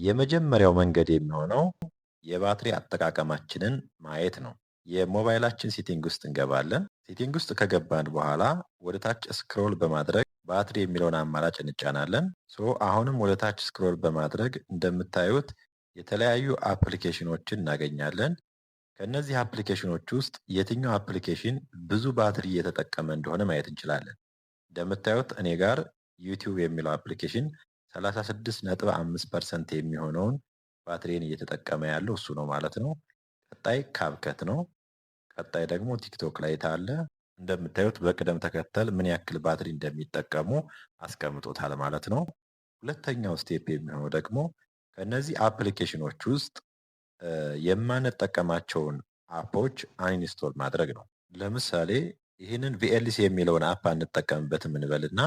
የመጀመሪያው መንገድ የሚሆነው የባትሪ አጠቃቀማችንን ማየት ነው። የሞባይላችን setting ውስጥ እንገባለን። Setting ውስጥ ከገባን በኋላ ወደ ታች scroll በማድረግ ባትሪ የሚለውን አማራጭ እንጫናለን። So አሁንም ወደ ታች scroll በማድረግ እንደምታዩት የተለያዩ application ኖችን እናገኛለን። ከእነዚህ application ኖች ውስጥ የትኛው application ብዙ ባትሪ እየተጠቀመ እንደሆነ ማየት እንችላለን። እንደምታዩት እኔ ጋር YouTube የሚለው application 36.5% የሚሆነውን ባትሪን እየተጠቀመ ያለው እሱ ነው ማለት ነው። ቀጣይ CapCut ነው። ቀጣይ ደግሞ TikTok Lite አለ። እንደምታዩት በቅደም ተከተል ምን ያክል ባትሪ እንደሚጠቀሙ አስቀምጦታል ማለት ነው። ሁለተኛው step የሚሆነው ደግሞ ከእነዚህ application ኖች ውስጥ የማንጠቀማቸውን app ኦች uninstall ማድረግ ነው። ለምሳሌ ይህንን VLC የሚለውን app አንጠቀምበትም እንበልና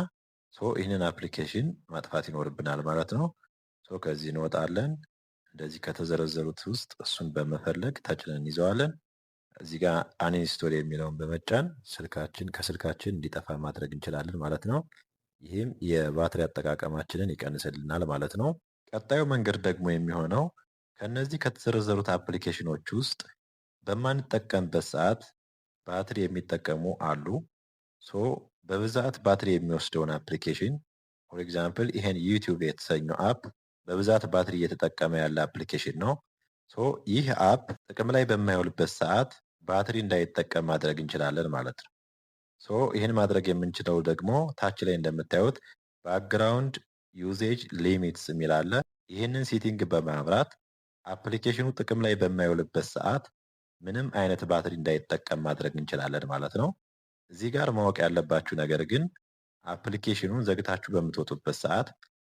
so ይህንን application ማጥፋት ይኖርብናል ማለት ነው። So ከዚህ እንወጣለን። እንደዚህ ከተዘረዘሩት ውስጥ እሱን በመፈለግ ተጭነን እንይዘዋለን። እዚህ ጋር uninstall የሚለውን በመጫን ስልካችን ከስልካችን እንዲጠፋ ማድረግ እንችላለን ማለት ነው። ይህም የባትሪ አጠቃቀማችንን ይቀንስልናል ማለት ነው። ቀጣዩ መንገድ ደግሞ የሚሆነው ከእነዚህ ከተዘረዘሩት application ኖች ውስጥ በማንጠቀምበት ሰዓት ባትሪ የሚጠቀሙ አሉ። So በብዛት ባትሪ የሚወስደውን application፣ for example ይሄን YouTube የተሰኘው app በብዛት ባትሪ እየተጠቀመ ያለ application ነው። So ይህ app ጥቅም ላይ በማይውልበት ሰዓት ባትሪ እንዳይጠቀም ማድረግ እንችላለን ማለት ነው። So ይህን ማድረግ የምንችለው ደግሞ ታች ላይ እንደምታዩት background usage limits የሚል አለ። ይህንን setting በማብራት application ኑ ጥቅም ላይ በማይውልበት ሰዓት ምንም አይነት ባትሪ እንዳይጠቀም ማድረግ እንችላለን ማለት ነው። እዚህ ጋር ማወቅ ያለባችሁ ነገር ግን application ኑን ዘግታችሁ በምትወጡበት ሰዓት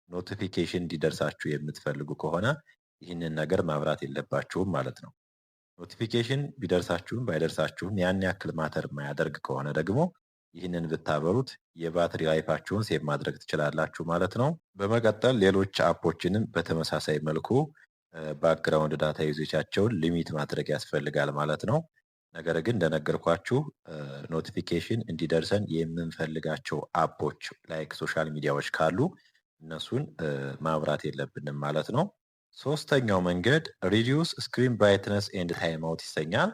notification እንዲደርሳችሁ የምትፈልጉ ከሆነ ይህንን ነገር ማብራት የለባችሁም ማለት ነው። Notification ቢደርሳችሁም ባይደርሳችሁም ያን ያክል matter የማያደርግ ከሆነ ደግሞ ይህንን ብታበሩት የባትሪ life ኣችሁን save ማድረግ ትችላላችሁ ማለት ነው። በመቀጠል ሌሎች app ኦችንም በተመሳሳይ መልኩ background data usage ኣቸውን limit ማድረግ ያስፈልጋል ማለት ነው። ነገር ግን እንደነገርኳችሁ notification እንዲደርሰን የምንፈልጋቸው app ኦች like social media ዎች ካሉ እነሱን ማብራት የለብንም ማለት ነው። ሶስተኛው መንገድ reduce screen brightness and timeout ይሰኛል።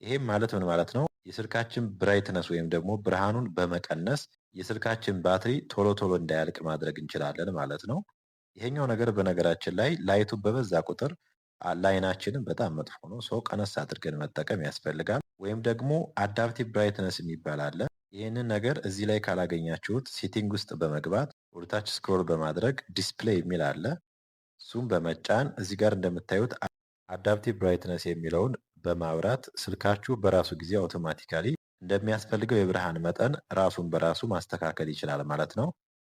ይሄም ማለት ምን ማለት ነው? የስልካችን brightness ወይም ደግሞ ብርሃኑን በመቀነስ የስልካችን ባትሪ ቶሎ ቶሎ እንዳያልቅ ማድረግ እንችላለን ማለት ነው። ይሄኛው ነገር በነገራችን ላይ light ኡ በበዛ ቁጥር ለአይናችንም በጣም መጥፎ ነው። So ቀነስ አድርገን መጠቀም ያስፈልጋል። ወይም ደግሞ adaptive brightness የሚባል አለ። ይህንን ነገር እዚህ ላይ ካላገኛችሁት setting ውስጥ በመግባት ወደታች scroll በማድረግ display የሚል አለ። እሱም በመጫን እዚህ ጋር እንደምታዩት adaptive brightness የሚለውን በማብራት ስልካችሁ በራሱ ጊዜ automatically እንደሚያስፈልገው የብርሃን መጠን ራሱን በራሱ ማስተካከል ይችላል ማለት ነው።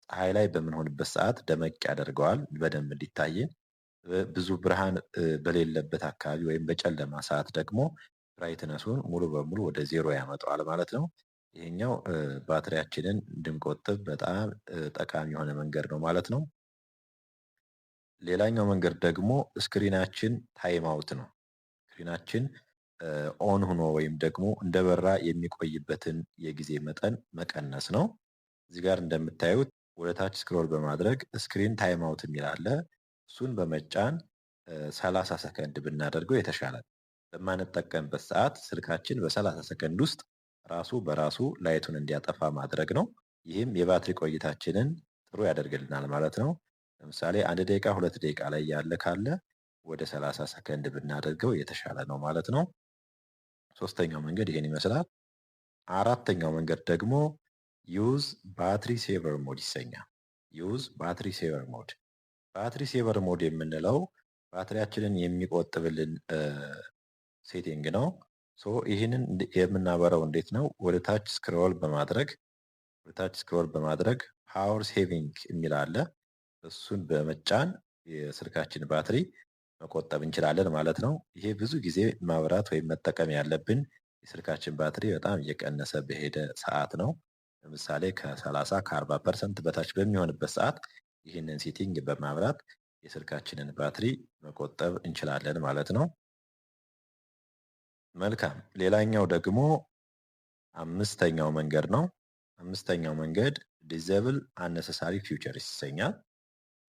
ፀሐይ ላይ በምንሆንበት ሰዓት ደመቅ ያደርገዋል በደንብ እንዲታየን። ብዙ ብርሃን በሌለበት አካባቢ ወይም በጨለማ ሰዓት ደግሞ brightness ኡን ሙሉ በሙሉ ወደ ዜሮ ያመጣዋል ማለት ነው። ይሄኛው ባትሪያችንን እንድንቆጥብ በጣም ጠቃሚ የሆነ መንገድ ነው ማለት ነው። ሌላኛው መንገድ ደግሞ screen ኣችን time out ነው። Screen ኣችን on ሆኖ ወይም ደግሞ እንደበራ የሚቆይበትን የጊዜ መጠን መቀነስ ነው። እዚህ ጋር እንደምታዩት ወደ ታች scroll በማድረግ screen time out የሚል አለ። እሱን በመጫን 30 ሰከንድ ብናደርገው የተሻለ ነው። በማንጠቀምበት ሰዓት ስልካችን በ30 ሰከንድ ውስጥ ራሱ በራሱ light ኡን እንዲያጠፋ ማድረግ ነው። ይህም የባትሪ ቆይታችንን ጥሩ ያደርግልናል ማለት ነው። ለምሳሌ 1 ደቂቃ፣ 2 ደቂቃ ላይ ያለ ካለ ወደ 30 ሰከንድ ብናደርገው የተሻለ ነው ማለት ነው። ሶስተኛው መንገድ ይሄን ይመስላል። አራተኛው መንገድ ደግሞ use battery saver mode ይሰኛል። Use battery saver mode። Battery saver mode የምንለው ባትሪያችንን የሚቆጥብልን setting ነው። So ይህንን የምናበራው እንዴት ነው? ወደ ታች scroll በማድረግ power saving የሚል አለ። እሱን በመጫን የስልካችን ባትሪ መቆጠብ እንችላለን ማለት ነው። ይሄ ብዙ ጊዜ ማብራት ወይም መጠቀም ያለብን የስልካችን ባትሪ በጣም እየቀነሰ በሄደ ሰዓት ነው። ለምሳሌ ከ30፣ ከ40% በታች በሚሆንበት ሰዓት ይህንን setting በማብራት የስልካችንን ባትሪ መቆጠብ እንችላለን ማለት ነው። መልካም፣ ሌላኛው ደግሞ አምስተኛው መንገድ ነው። አምስተኛው መንገድ disable unnecessary features ይሰኛል።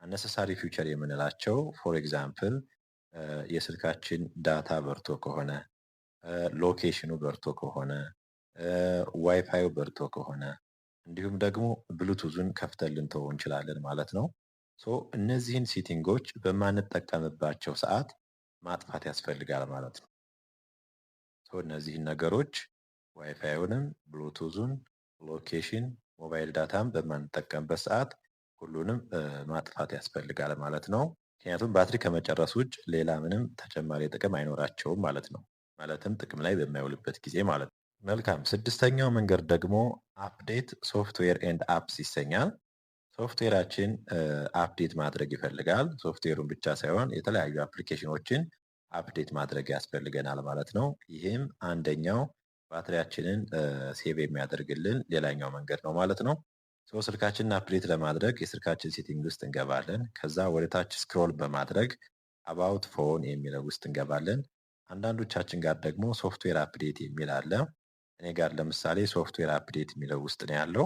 Unnecessary feature የምንላቸው for example የስልካችን data በርቶ ከሆነ፣ location ኑ በርቶ ከሆነ፣ ዋይፋዩ በርቶ ከሆነ እንዲሁም ደግሞ ብሉቱዙን ከፍተን ልንተወው እንችላለን ማለት ነው። So እነዚህን setting ኦች በማንጠቀምባቸው ሰዓት ማጥፋት ያስፈልጋል ማለት ነው። So እነዚህን ነገሮች WiFi ዩንም፣ Bluetooth ኡን፣ location፣ mobile data ም በማንጠቀምበት ሰዓት ሁሉንም ማጥፋት ያስፈልጋል ማለት ነው። ምክንያቱም ባትሪ ከመጨረስ ውጭ ሌላ ምንም ተጨማሪ ጥቅም አይኖራቸውም ማለት ነው። ማለትም ጥቅም ላይ በማይውልበት ጊዜ ማለት ነው። መልካም፣ ስድስተኛው መንገድ ደግሞ update software and apps ይሰኛል። Software ኣችን update ማድረግ ይፈልጋል። ሶፍትዌሩን ብቻ ሳይሆን የተለያዩ application ኖችን update ማድረግ ያስፈልገናል ማለት ነው። ይህም አንደኛው ባትሪያችንን save የሚያደርግልን ሌላኛው መንገድ ነው ማለት ነው። So ስልካችንን update ለማድረግ የስልካችን setting ውስጥ እንገባለን። ከዛ ወደ ታች scroll በማድረግ about phone የሚለው ውስጥ እንገባለን። አንዳንዶቻችን ጋር ደግሞ software update የሚል አለ። እኔ ጋር ለምሳሌ software update የሚለው ውስጥ ነው ያለው።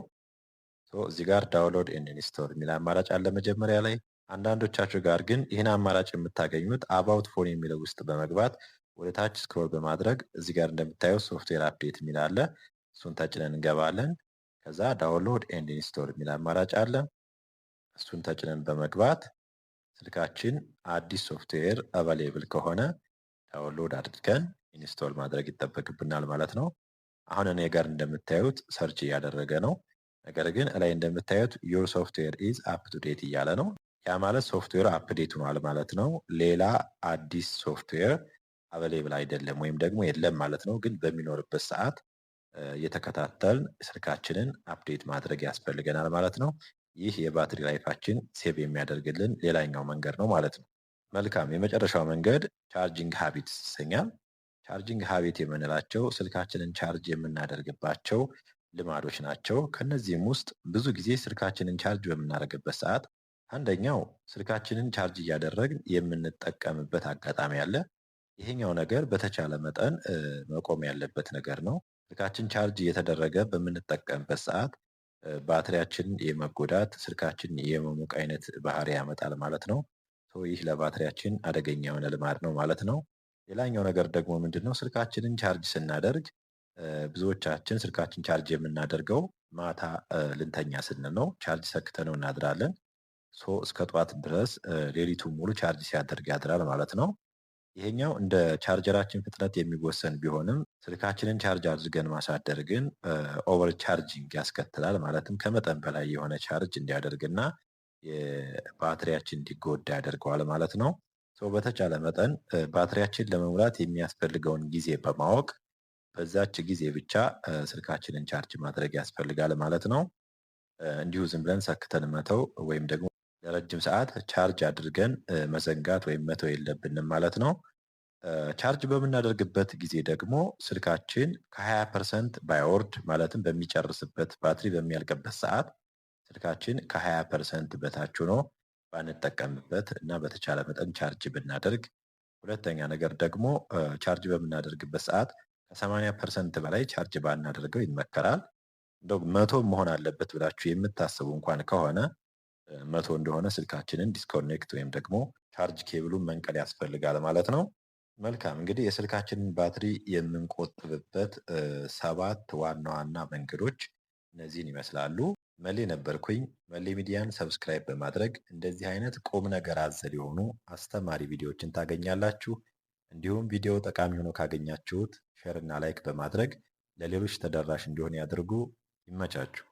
እዚህ ጋር download and install የሚል አማራጭ አለ መጀመሪያ ላይ። አንዳንዶቻችሁ ጋር ግን ይህን አማራጭ የምታገኙት about phone የሚለው ውስጥ በመግባት ወደ ታች scroll በማድረግ እዚህ ጋር እንደምታዩት software update የሚል አለ። እሱን ተጭነን እንገባለን። ከዛ download and install የሚል አማራጭ አለ። እሱን ተጭነን በመግባት ስልካችን አዲስ software available ከሆነ download አድርገን install ማድረግ ይጠበቅብናል ማለት ነው። አሁን እኔ ጋር እንደምታዩት search እያደረገ ነው። ነገር ግን እላይ እንደምታዩት "Your software is up to date" እያለ ነው። ያ ማለት software ሩ update ሆኗል ማለት ነው። ሌላ አዲስ software available አይደለም ወይም ደግሞ የለም ማለት ነው። ግን በሚኖርበት ሰዓት እየተከታተልን ስልካችንን update ማድረግ ያስፈልገናል ማለት ነው። ይህ የባትሪ life ኣችን save የሚያደርግልን ሌላኛው መንገድ ነው ማለት ነው። መልካም፣ የመጨረሻው መንገድ charging habits ይሰኛል። Charging habit የምንላቸው ስልካችንን charge የምናደርግባቸው ልማዶች ናቸው። ከነዚህም ውስጥ ብዙ ጊዜ ስልካችንን charge በምናደርግበት ሰዓት አንደኛው ስልካችንን charge እያደረግን የምንጠቀምበት አጋጣሚ አለ። ይሄኛው ነገር በተቻለ መጠን መቆም ያለበት ነገር ነው። ስልካችን charge እየተደረገ በምንጠቀምበት ሰዓት ባትሪያችን የመጎዳት፣ ስልካችን የመሞቅ አይነት ባህሪ ያመጣል ማለት ነው። ይህ ለባትሪያችን አደገኛ የሆነ ልማድ ነው ማለት ነው። ሌላኛው ነገር ደግሞ ምንድነው? ስልካችንን charge ስናደርግ ብዙዎቻችን ስልካችን charge የምናደርገው ማታ ልንተኛ ስንል ነው። Charge ሰክተነው እናድራለን። So እስከ ጠዋት ድረስ ሌሊቱን ሙሉ charge ሲያደርግ ያድራል ማለት ነው። ይሄኛው እንደ ቻርጀራችን ፍጥነት የሚወሰን ቢሆንም ስልካችንን charge አድርገን ማሳደር ግን over charging ያስከትላል። ማለትም ከመጠን በላይ የሆነ charge እንዲያደርግና የባትሪያችን እንዲጎዳ ያደርገዋል ማለት ነው። በተቻለ መጠን ባትሪያችን ለመሙላት የሚያስፈልገውን ጊዜ በማወቅ በዛች ጊዜ ብቻ ስልካችንን charge ማድረግ ያስፈልጋል ማለት ነው። እንዲሁ ዝም ብለን ሰክተን መተው ወይም ደግሞ ለረጅም ሰዓት charge አድርገን መዘንጋት ወይም መተው የለብንም ማለት ነው። Charge በምናደርግበት ጊዜ ደግሞ ስልካችን ከ20% ባይወርድ፣ ማለትም በሚጨርስበት ባትሪ በሚያልቅበት ሰዓት ስልካችን ከ20% በታች ሆኖ ባንጠቀምበት እና በተቻለ መጠን charge ብናደርግ። ሁለተኛ ነገር ደግሞ charge በምናደርግበት ሰዓት ከ80% በላይ charge ባናደርገው ይመከራል። እንደው 100 መሆን አለበት ብላችሁ የምታስቡ እንኳን ከሆነ 100 እንደሆነ ስልካችንን disconnect ወይም ደግሞ charge cable ሉን መንቀል ያስፈልጋል ማለት ነው። መልካም፣ እንግዲህ የስልካችንን ባትሪ የምንቆጥብበት ሰባት ዋና ዋና መንገዶች እነዚህን ይመስላሉ። መሌ ነበርኩኝ። መሌ ሚዲያን subscribe በማድረግ እንደዚህ አይነት ቁም ነገር አዘል የሆኑ አስተማሪ ቪዲዮዎችን ታገኛላችሁ። እንዲሁም ቪዲዮ ጠቃሚ ሆኖ ካገኛችሁት share እና like በማድረግ ለሌሎች ተደራሽ እንዲሆን ያድርጉ። ይመቻችሁ።